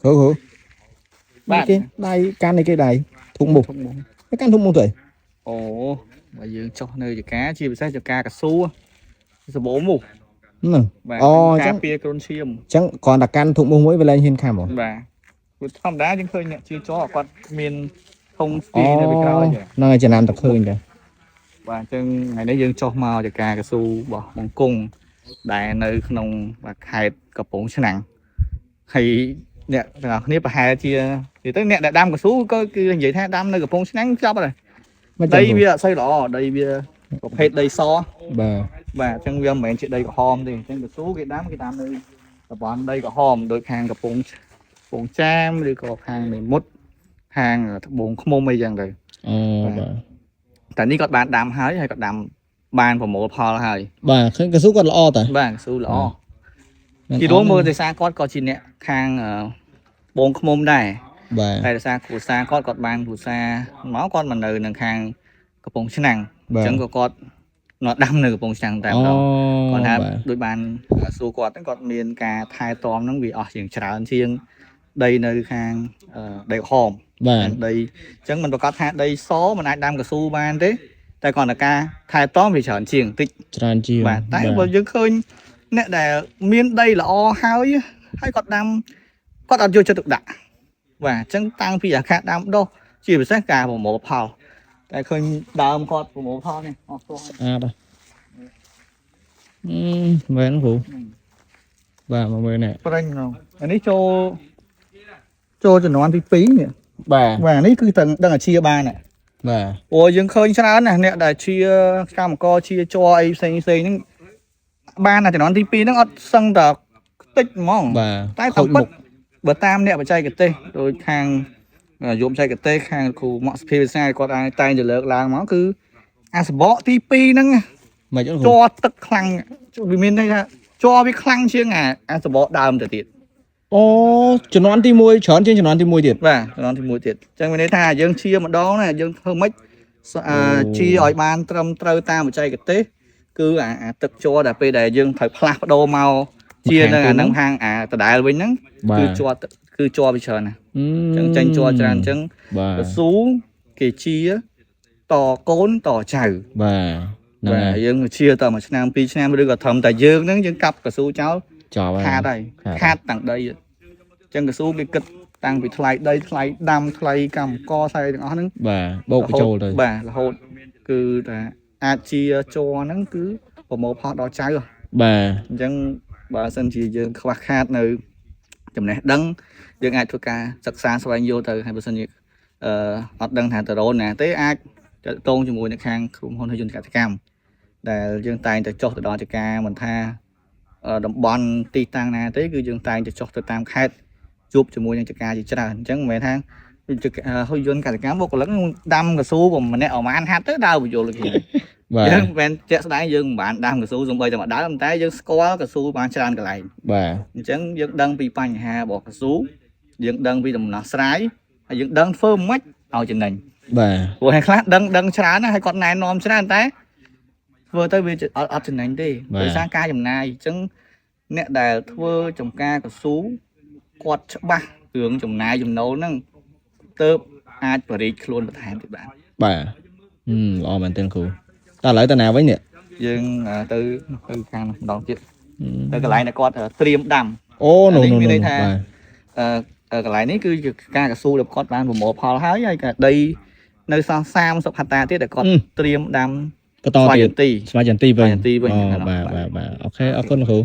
គ្រូគ្រូ បាទ គេដៃកាន់នេះគេដៃធុងមុខ ធុងមុខ កាន់ធុងមុខទៅអី អូបើយើងចុះនៅចកាជាពិសេសចកាកស៊ូសបោមុខ ហ្នឹង បាទ អូអញ្ចឹ ការ ពារគ្រុនឈាម អញ្ចឹងគ្រាន់តែកាន់ធុងមុខមួយវាលែងហ៊ានខាំហ្មង បាទព្រោះធម្មតាយើងឃើញអ្នកជាចគាត់មានធុងស្ទីនៅពីក្រោយចា ហ្នឹងហើយចំណាំតែឃើញតែ បាទអញ្ចឹងថ្ងៃនេះយើងចុះមកចកាកស៊ូរបស់បង្គង់ដែលនៅក្នុងបាទខេត្តកំពង់ឆ្នាំងហើយអ្នកទាំងអស់គ្នាប្រហែលជានិយាយទៅអ្នកដែលដាំកស៊ូក៏គឺនិយាយថាដាំនៅកំពង់ឆ្នាំងចប់ហើយ មិនចឹង ដីវាអត់សូវល្អដីវាប្រភេទដីស បាទ បាទអញ្ចឹងវាមិនមែនជាដីក្រហមទេអញ្ចឹងកស៊ូគេដាំគេដាំនៅតំបន់ដីក្រហមដូចខាងកំពង់កំពង់ចាមឬក៏ខាងមេមត់ខាងត្បូងឃ្មុំអីចឹងទៅ អូបាទ តែនេះគាត់បានដាំហើយហើយគាត់ដាំបានប្រមូលផលហើយ បាទឃើញកស៊ូគាត់ល្អតា បាទកស៊ូល្អជារួមមើលដោយសារគាត់ក៏ជាអ្នកខាងត្បូងឃ្មុំដែរ បាទ តែដោយសារគ្រួសារគាត់គាត់បានគ្រួសារមកគាត់មកនៅនឹងខាងកំពង់ឆ្នាំងអ បាទ ញ្ចឹងក៏គាត់មកដាំនៅកំពង់ឆ្នាំងតែ អូ ម្ដង គាត់ថា បាទ ដូចបានសួរគាត់ហ្នឹងគាត់មានការថែទាំហ្នឹងវាអស់ជាងច្រើនជាងដីនៅខាងដីក្រហម បាទ ដីអញ្ចឹងមិនប្រកាសថាដីសមិនអាចដាំកស៊ូបានទេតែគ្រាន់តែការថែទាំវាច្រើនជាងបន្តិច ច្រើនជាង បាទតែបើយើងឃើញអ្នកដែលមានដីល្អហើយហើយគាត់ដាំគាត់អត់យកចិត្តទុកដាក់បាទអញ្ចឹងតាំងពីអាការដាំដុះជាពិសេសការប្រមូលផលតែឃើញដើមគាត់ប្រមូលផលនេះអស់ទោះ ស្អាតហ៎អឺមែនគ្រូបាទមកមើលនេះ ប្រេងហ្មងអានេះចូលចូលជំនាន់ទី2នេះ បាទ បាទនេះគឺដឹងដឹងអាជាបានហ៎ បាទ ព្រោះយើងឃើញច្រើនណាស់អ្នកដែលជាកម្មករជាជ័រអីផ្សេងផ្សេងហ្នឹងបានអាជំនាន់ទី2ហ្នឹងអត់សឹងតែខ្ទេចហ្មង បាទ តែតាមពិតបើតាមអ្នកបច្ចេកទេសដូចខាងយមបច្ចេកទេសខាងគ្រូម៉ាក់សភាវិសាគាត់អាចតែងតែលើកឡើងមកគឺអាសបកទី2ហ្នឹង មិនអត់គ្រូ ជ័រទឹកខ្លាំងវាមានន័យថាជ័រវាខ្លាំងជាងអាសបកដើមទៅទៀត អូជំនាន់ទី1ច្រើនជាងជំនាន់ទី1ទៀត បាទជំនាន់ទី1ទៀតអញ្ចឹងមានន័យថាយើងជាម្ដងណាយើងធ្វើម៉េច អូ ជាឲ្យបានត្រឹមត្រូវតាមបច្ចេកទេសគឺអាទឹកជ័រដែលពេលដែលយើងត្រូវផ្លាស់ប្ដូរមកជានៅអាហ្នឹងហាងអាដដែលវិញហ្នឹង បាទ គឺជ័រទឹកគឺជ័រវាច្រើនណាស់ អ អញ្ចឹងចេញជ័រច្រើនអញ្ចឹង បាទ កស៊ូគេជាតកូនតចៅ បាទហ្នឹង បាទ ហើយ យើងជាតមួយឆ្នាំពីរឆ្នាំឬក៏ត្រឹមតែយើងហ្នឹងយើងកាប់កស៊ូចោល ចប់ហើយ ខាតហើយ ខាត ខាតតាំងដីអញ្ចឹងកស៊ូគេគិតតាំងពីថ្លៃដីថ្លៃដាំថ្លៃកម្មករថ្លៃទាំងអស់ហ្នឹង បាទបូកបញ្ចូលទៅ បាទរហូតគឺថាអាចជាជ័រហ្នឹងគឺប្រមូលផលដល់ចៅហ៎ បាទ អញ្ចឹងបើសិនជាយើងខ្វះខាតនៅចំណេះដឹងយើងអាចធ្វើការសិក្សាស្វែងយល់ទៅហើយបើសិនជាអឺអត់ដឹងថាតរ៉ូនណាទេអាចទាក់ទងជាមួយនៅខាងក្រុមហ៊ុនហិយន្តកសិកម្មដែលយើងតែងតែចុះទៅដល់ចការមិនថាតំបន់ទីតាំងណាទេគឺយើងតែងតែចុះទៅតាមខេត្តជួបជាមួយនឹងចការជាច្រើនអញ្ចឹងមិនមែនថាហិយន្តកសិកម្មបុគ្គលិកដាំកស៊ូម្នាក់ប្រហែលហាត់ទៅដើរបញ្យល់គ្នា បាទ យើងមិនមែនជាក់ស្ដែងយើងមិនបានដាំកស៊ូសំបីតែមួយដើមតែយើងស្គាល់កស៊ូបានច្រើនកន្លែង បាទ អញ្ចឹងយើងដឹងពីបញ្ហារបស់កស៊ូយើងដឹងពីដំណោះស្រាយហើយយើងដឹងធ្វើម៉េចឲ្យចំណេញ បាទ ព្រោះហើយខ្លះដឹងដឹងច្រើនណាស់ហើយគាត់ណែនាំច្រើនតែធ្វើទៅវាអត់ចំណេញទេដោយសារការចំណាយអញ្ចឹងអ្នកដែលធ្វើចំការកស៊ូគាត់ច្បាស់រឿងចំណាយចំណូលហ្នឹងទៅអាចបរិយាខ្លួនបន្ថែមទៀតបាន បាទហឹមល្អមែនទែនគ្រូតើឥឡូវទៅណាវិញនេះ យើងទៅទៅខាងនោះម្ដងទៀតទៅកន្លែងដែលគាត់ត្រៀមដាំ អូនោះ នេះ នោះ មានន័យថា បាទ អឺកន្លែងនេះគឺជាការកស៊ូដែលគាត់បានប្រមូលផលហើយហើយក៏ដីនៅសល់30ហិកតាទៀតដែលគាត់ត្រៀមដាំ បន្ត ស្វាយ ទៀត ចន្ទី ស្វាយចន្ទីវិញ ស្វាយចន្ទីវិញ អូ ហ្នឹង បាទ បាទ បាទបាទ OK អរគុណគ្រូ